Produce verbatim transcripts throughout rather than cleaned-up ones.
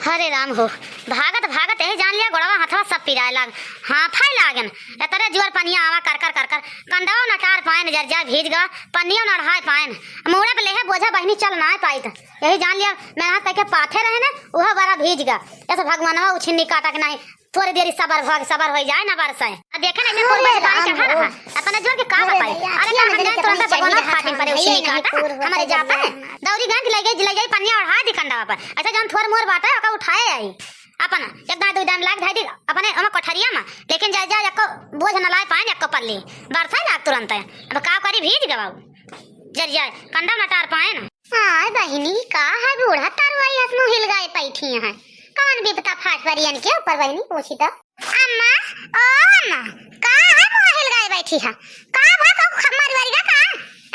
हरे राम हो, भागत भागत यही जान लिया गोड़वा हथवा सब पिराए लाग, हाफाए लागन। एतरे जोर पनिया आवा कर कर कर कर, कंडवा नटार पाएन जर जाए भीज गा, पनिया नढ़ाए पाएन। मूड़े पे लेहे बोझा बहिनी चल नाए पाइत। यही जान लिया मैं हाथ कह के पाथे रहे ने, उह बड़ा भीज गा। ऐसे भगवानवा उछिन्नी काटा के नाहीं, थोड़ी देरी सबर भग, सबर होई जाए ना बरसाए। अब देखे ना, ऐसे अरे कोई बस पानी राम चढ़ा हो। रहा। अपने जोर के का अरे बताई? भैया, अरे अखिया का हम नजर जाए, तुरंत चढ़ी भगवान है, फाटिन पर उछिन्नी काटा, हमारे जा पर। दौरी गांठ लग गई, लग जाई, पनिया ओढ़ा दी कंडवा पर। ऐसे जौन थोर मोर बाटे, ओका उठाए आई। अपन एक दान, दो दान लाग धाई दी, अपने ओमा कोठरिया में। लेकिन जा, जा, एको बोझ न लाए पाएन, एको पल्ली। बरसाए लाग तुरंत है। अब का करी, भीज गवाऊ। जर जाए, कंडवा नटार पाएन। हाय बहिनी, का है बूढ़ा तरुआई हस मुँह हिलगाए बैठी हैं? कौन बिपता फाट परियन के ऊपर बहिनी पूछी तो? अम्मा, ओ अम्मा, का है मुँह हिलगाए बैठी है? का भा कहू खम्मर वरिगा का?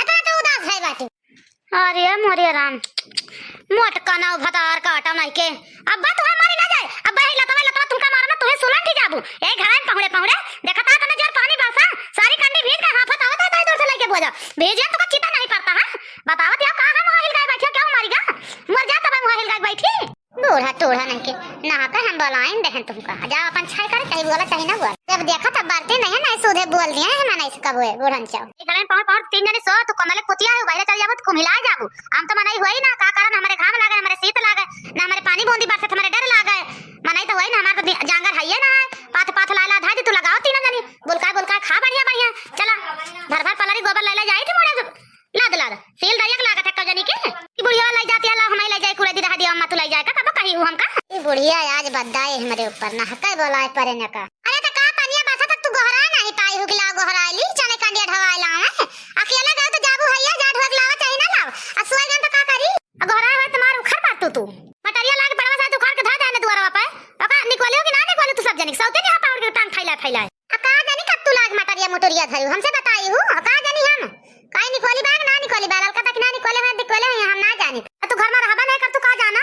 इतना तो उदास है बाटी। अरे मोरे राम, मोटकनौ भतार काटा नहीं के। अब्बा तुहे मारी ना जाए, अब्बा ही लतवा लतवा तुमका मारा ना, तुहे सुलन की जाबू। ए घराइन पहुड़े पहुड़े, देखता तने जोर पानी बरसा, सारी कंडी भीज के हाफत आवत है, दूर से लेके बोझा। भीजिया तुका चिता नहीं पड़ता है? बतावत या का है मुँह हिलगाए बैठी, क्या मारी गा? मर जा तब मुँह हिलगाए बैठी। बूढ़ा टूढ़ा नहीं के, नहा के हम बोलाइन देहन तुमका। जाओ अपन छाई करे, चाहे बोला चाहे ना बोला। जब देखा तब बरते नहीं है, नहीं सूधे बोल दिए है, मने से कब हुए बूढ़न चाव। एक गले में पहुंच पहुंच तीन जने सो, तू कमले कुतिया है, बाहर चल जाबो तो कुम्हिला जाबो। हम तो मनई होई ना, का कारण हमारे घाम लागे, हमारे शीत लागे, ना हमारे पानी बूंदी बरसे तो हमारे डर लागे। मनई तो होई ना, हमारे तो दि-, जांगर हइये ना है। पाथ पाथ लाए ला धाई दी, तू लगाओ तीनों जनी, बुलकाए बुलकाए खा बढ़िया बढ़िया। चला भर भर पलरी गोबर ले ले जाई थी मोड़े। लाद, लाद। सील दरिया के लागत है कजनी के। ई बुढ़िया लइ जाती है, ला, हमही लइ जाए, कुड़े दी रहा दिया, अम्मा, तू लइ जाए, का, कब कही हूँ हमका? ई बुढ़िया आज बद्दा है हमरे ऊपर, ना हकै बोलाए परे न का। अरे, त का पनिया बरसा तक तू गोहराए नाही पाई हो कि ला गोहराए ली, चने कांडिया ढवाए लावे। अकेले गए तो जाबू हैया, जा ढोक लावा, चाहे ना लाव। आ सोए गन तो का करी? आ गोहराए होए तुम्हार उखर पार तू, तू। मटरिया लाके पड़वा साथ उखाड़ के धर दे ना दुआरवा पे। ओका निकोलियो कि ना निकोलियो तू सब जनिक, सौते नहीं हा पाउर के टांग फैला फैला। आ का जानी कब तू लाग मटरिया मुटरिया धरू, हमसे बताई हूँ, आ का जानी हम? काई निकोली बा, ना निकोली बा, ललका तक ना निकोले हैं, निकोले हैं, हम ना जानी। आ तू घर में रहबा नहीं कर, तू का जाना?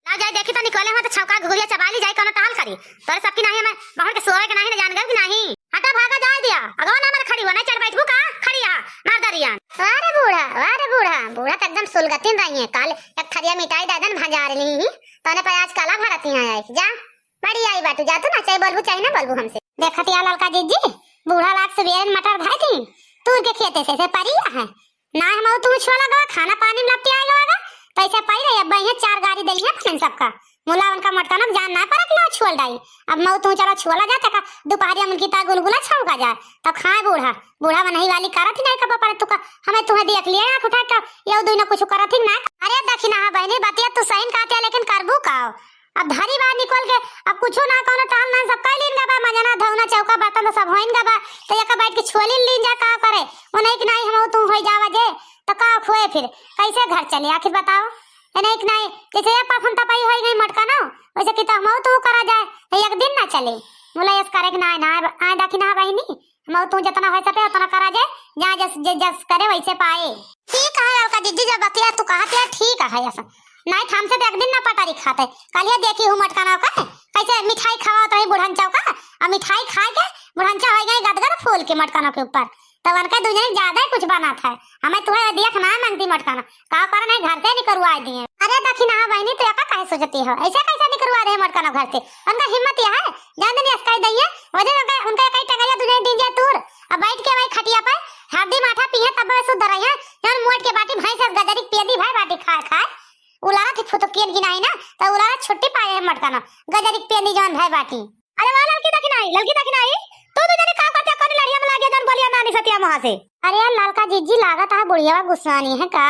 ना जाए देखी तो निकोले हैं तो छौका घुघुरिया चबाली जाए, कौनो टहल करी। तोरे सबकी नाही हमें बहुर के सोए के नाही ना जान गए कि नाही। हटा भागा जाए दिया, अगवा ना मर खड़ी हुआ, नहीं चढ़ बैठबू का? खड़ी आ, मार दरियान। अरे बूढ़ा, अरे बूढ़ा, बूढ़ा तो एकदम सुलगतिन रही है। काल एक थरिया मिठाई दे देन भंजार ली ही, तने प्याज काला भरती हैं आई, जा। बड़ी आई बाटू, जा तू ना, चाहे बोलबू चाहे ना बोलबू हमसे। देखत या ललका जिज्जी, बूढ़ा लाग सुबेरे मटर धरे थी, तूर के खेते से, से परिया है। ना हम तू छुआ लगा, खाना पानी में लपटी आए लगा, तो ऐसे पड़ी रही। अब ये चार गाड़ी दई है फलन सबका। मुला उनका मटकाना जान ना परत ना छुअल डाई। अब मऊ तू चला छुअला जा, तका दोपहरिया मुनकी ता गुलगुला छौंका जाए, तो खाए बूढ़ा। बूढ़ा मनही वाली करत ही नहीं कब पर तू का, हमें तुम्हें देख लिए आँख उठा के, ये दुई ना कुछ करत ही ना। अरे दखिना, हाँ बहनी, बतिया तू सही कहते, लेकिन करबू का? अब धरी बा निकल के, अब कुछो ना कौनो टहल ना, सब कई लीन गा बा, मजना धौना चौका बर्तन तो सब होइन गा बा, तो एक बैठ के छोली लीन जा, का करे? वो नहीं कि नहीं हम तू होई जावा जे, तो का खोए फिर? कैसे घर चले आखिर बताओ? ये नहीं कि नहीं, जैसे ये पसंद तपई होई गई मटका ना, वैसे कि तो हम तू करा जाए, तो एक दिन ना चले। मुला यस करे कि ना, ना, आए डाकी ना बहिनी, मऊ तू जितना हो सके उतना करा जे, जहाँ जस, जे जस करे वैसे पाए। ठीक है ललका जिज्जी, जब बतिया तू कहत है ठीक है ऐसा। नहीं तो हमसे तो एक दिन ना पटारी खाते। कल ये देखी हूँ मटकाना का, कैसे मिठाई खवात रही बुढ़नचा का, और मिठाई खाए के बुढ़नचा हो गई गदगद फूल के मटकाना के ऊपर। तो उनका दुनिया में ज्यादा ही कुछ बना था। हमें तुम्हें देख ना मांगती मटकाना, का कर नहीं घर से निकलवा दिए। अरे दखिना बहनी, तू एका काहे सोचती हो? ऐसे कैसे निकलवा रहे मटकाना घर से? उनका हिम्मत यह है, जान दिन यस कह दइए, वजह उनका, उनका कई टंगरिया दुनिया दिन जाए तूर। अब बैठ के वही खटिया पर हरदी माठा पीहे तब सुधर रही है। जौन मोट के बाटी भैंस अस गजरी के पियदी भाई बाटी खाए खाए। उलारा थी फुतकियन की नाही ना, तो उलारा छुट्टी पाए है मटकाना। गजरी के पियदी जौन भाई बाटी। अरे वाह ललकी दखिनाई, ललकी दखिनाई, तू तो जाने का करते कोनी लड़िया में लागे जौन बोलिया नानी सतिया मुहा से। अरे यार ललका जिज्जी लागत है बुढ़िया गुस्सानी है का?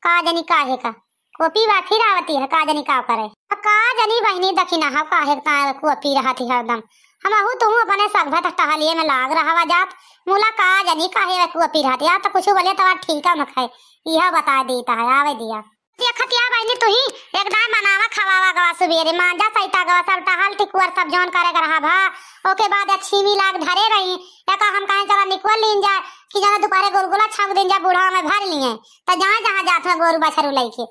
का जनी काहे का? कोपी बा फिर आवती है, का जनी का करे? आ का जनी बहिनी दखिना है काहे का कोपी रहती हरदम। हम अहू तुहू अपने सगभत टहलिए में लाग रहवा जात। मुला का जनी काहे कोपी रहती है, तो कुछ बोले तो ठीक है मखै। यह बता देता है, आवे दिया। देखत या बहिनी तुही, एक दाई मनावा खवावा गवा सुबेरे, मांजा सैता गवा, सब टहल टिकुअर सब जौन करे के रहा भा, ओके बाद या छीमी लाग धरे रही, या का हम कहें चला निकल लीन जाए, कि जाना दोपहरे गुलगुला छौंक दिन जा बूढ़ा में भर लिए, तो जहाँ जहाँ जात में गोरू बछरू लइके।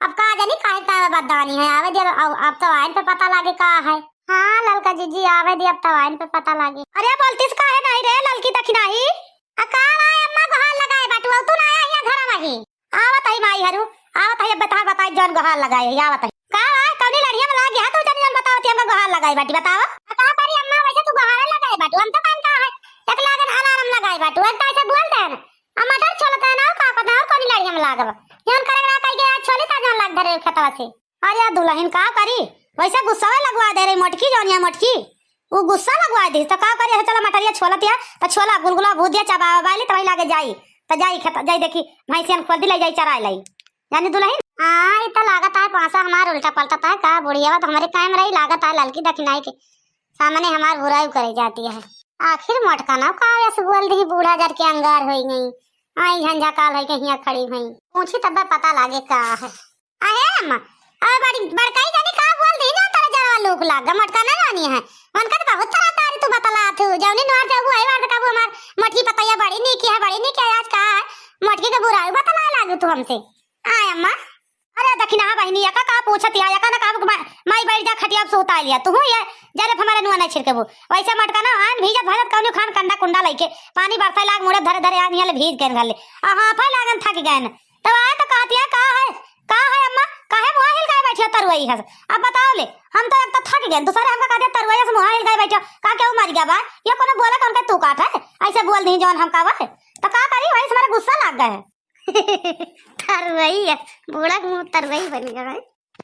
अब का जानी काहे तावे बददानी है, आवे दे, अब, अब तो आइन पे पता लागे का है। हाँ ललका जिज्जी आवे दे, अब तो आइन पे पता लागे। अरे बोलतीस काहे नहीं रे ललकी दखिनाई? आ का भाई अम्मा गोहार लगाए बाटू, तू ना आया यहाँ घर में ही। आवत है माई हरू, आवत है, अब बता, बताई जौन गोहार लगाए है, आवत है। का बा, कौनी लड़िया में लाग हमका गोहार लगाई बाटी, बतावा। आ का करी अम्मा, वैसे तू गोहार लगाई बाटू, हम तो कान का है, एक लागन अलार्म लगाई बाटू, एक तो ऐसे बोल दे ना। आ मटर छोलत है ना, का पता और कौन लड़ी हम लागब। जौन करे रहा कही के आज छोली ता जौन लाग धरे खेतवा से। अरे दुलहिन का करी, वैसे गुस्सा लगवा दे रही मोटकी, जौन या मोटकी, उ गुस्सा लगवा दी तो का करी। चला मटरिया छोलत या, तो छोला गुलगुला भूज दिया, चबावा बाली, तो वही लागे जाई, तो जाई खेत, जाई देखी भैंसियन खोल दी, ले जाई चराए लाई। जानी दुलहिन। हाँ, ई तो लागत है पासा हमार उल्टा पलटत है का, बुढ़िया तो हमारे कायम रही, लागत है ललकी दखिनाई के सामने हमार बुराई करे जाती है। आखिर मोटका ना का ऐसे बोल दी, बूढ़ा जर के अंगार होई गई, आई झंझा काल होई के हियाँ खड़ी हुई, पूछी तब पता लागे का है। अहे अम्मा, अरे बड़ी बड़काई जानी का बोल दी ना, तारा जरवा लूक लाग गा, मोटका ना जानी है, उनका तो बहुत तरह तारी तू बतला थू, जौनी नोर जाऊ आई बार कबू हमार मोटकी पतैया बड़ी नीकी है, बड़ी नीकी है, आज का है मोटकी के बुराई बतला लागू तू हमसे। आय अम्मा। अरे दखिनहा बहिनी, एका का पूछत या, एका ना का मा-, माई बैठ जा खटिया पे सुता लिया। तू ये जरे हमारे नुआ नहीं छिड़केबू। वैसे मटका ना आन भीजत भरत कौनी खान कंडा कुंडा लइके पानी बरसाई लाग मुड़े धरे धरे आन हियाले भीज गए घर ले। आ हाँ, फै लागन थक गए। तो आए तो कहती है, का है, का है अम्मा, काहे मुँह हिल गए बैठियो तरुआई है? अब बताओ ले, हम तो एक तो थक गए, दूसरे हमका कहते तरुआई से मुँह हिल गए बैठियो, का केहू मर गया बा? ये कोनो बोला कौन के तू काट है? ऐसे बोल दी जौन हम का बा? तो का करी, वही से हमारा गुस्सा लाग गए है। तरवई है, बूढ़ा के मुँह तरवई बन गया है।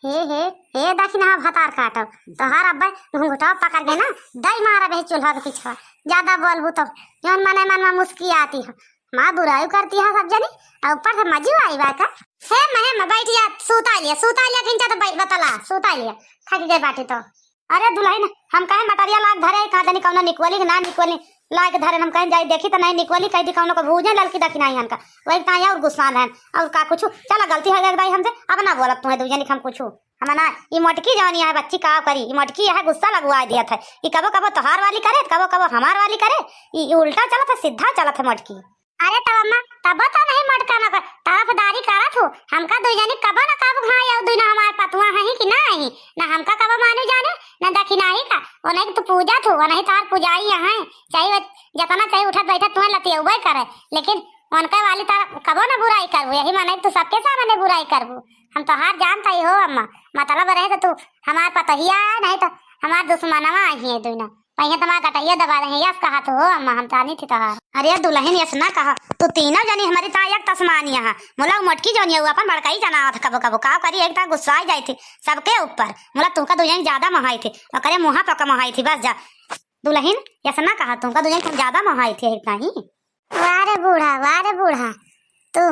हे, हे, हे, दखिनहा भतार काटब। तोहार अब्बे घुंघटा पकड़ के ना, दई मारब है चूल्हा के पीछवा। ज्यादा बोलबू तो, जौन मने मन में मुस्की आती है। माँ बुराई करती है सब जनी, और ऊपर से मजी आई बा का? हे महे में बैठ जा, सूता लिया, सूता लिया, किंचा तो बै-, बतला, सूता लिया, थक गए बाटी तो। अरे दुलहिन, हम कहे मटरिया लाग धरे, कहाँ जानी कौनो निकवली कि ना निकवली, लाग धरे, हम कहे जाई देखी तो नहीं निकवली, कह दी कौनो को भूजे ललकी दखिनाई हन का, वही ताई और गुस्सा रहन, और का कुछ, चला गलती हो गई भाई हमसे, अब ना बोलब तुम्हें दू जनी हम कुछ, हम ना, ई मोटकी जवानी है बच्ची का करी, ई मोटकी यह गुस्सा लगवा दिया था, ई कबो कबो तोहार वाली करे, कबो कबो हमार वाली करे, ई, ई उल्टा चलत है, सीधा चलत है मोटकी। अरे तब अम्मा, तब तो नहीं मटका न कर, तरफदारी करत हो। हमका दुई जनी कबो न कबो, हाँ, यौ दुई न हमार पतुआ हई कि ना हई, न हमका कबो मानू जाने, न दखिनाही का। वो नहीं तू पूजा थू, वो नहीं तार पुजाई यहाँ, चाहे वो जतना चाहे उठत बैठत तुम्हें लतियौबे करे, लेकिन उनके वाली तार कबो न बुराई करबू, यही माने तू सबके सामने बुराई करबू। हम तोहार जानत ही हो अम्मा, मतलब रहे तो तू हमार पतोहिया, नहीं तो हमार दुश्मनवा ही है दुई न। कहीं तुम्हारा गटैया दबा दे, यस कहा तू हो अम्मा, हम जानी थी तोहार। अरे दुलहिन, यस ना कहा, तू तीनों जनी हमारी ता एक तसमानी है। मुला मोटकी जौन ये अपन बड़काई जनावत कबो कबो, का करी, एक ता गुस्सा जाई थी सबके ऊपर। मुला तुमका दू जनी ज्यादा मोहाई थी, ओकरे मुँहा पका मोहाई थी, बस जा। दुलहिन, यस ना कहा, तुमका दू जनी तुम ज्यादा मोहाई थी, एक नहीं। वाह रे बूढ़ा, वाह रे बूढ़ा, तू,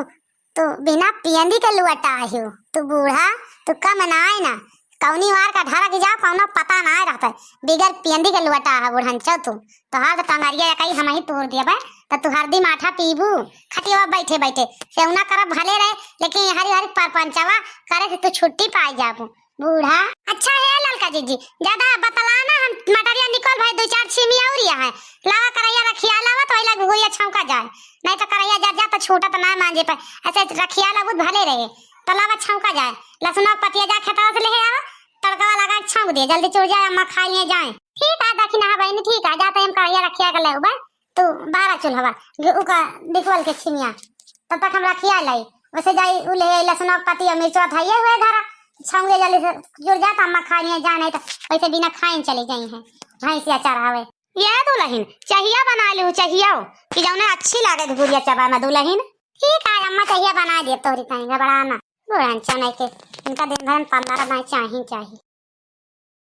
तू बिना पियंदी के लुअटा आयो। तू बूढ़ा, तू कम ना आए ना, कौनी वार का ढरक जाओ, कौनो पता ना रहता है। बिगर पियंदी के लुअटा है बूढ़न चौ तू। तोहार तो टंगरिया कई हम ही तोड़ दिया बे, तो तू हरदी माठा पीबू, खटिया बैठे बैठे। सेवना करब भले रहे, लेकिन हरी हरी परपंचवा करे से तू छुट्टी पाई जाबू। बूढ़ा। अच्छा है ललका जीजी, ज्यादा बतलाना, हम मटरिया निकल भाई, दो चार छीमी और यहाँ है, लावा करैया रखिया लावा तो वही लग गुरिया छौंका जाए, नहीं तो करैया जर जा तो छूटा तो ना मांजे पे, ऐसे रखिया लाबू भले रहे, तो लावा छौंका जाए, लहसुना पतिया जा खेतवा से ले आवा, तड़कवा लगा के छौंक दिए, जल्दी चुर जाए, अम्मा खाई लिए जाए। ठीक है दखिनहा बहिनी, ठीक है, जाते हम करैया रखिया के ले उबे, तू बारा चूल्हवा, ग-, उका निकल के छिमिया, तब तक हम रखिया लाई। वैसे जाई उ ले आई लहसुन और पत्ती और मिर्चवा धइये हुए धरा, छौंगे जल्दी से जुड़ जाता, अम्मा खाई नहीं जाने तो वैसे बिना खाए चली गई हैं भैंसिया चरावे। ये दुलहिन, चहिया बना लू, चहिया कि जौने अच्छी लागे घुघुरिया चबाना दुलहिन। ठीक है अम्मा, चहिया बना दे तोरी कहीं घबराना। बुढ़न चने के इनका दिन भर में पंद्रह दाई चाही, चाही।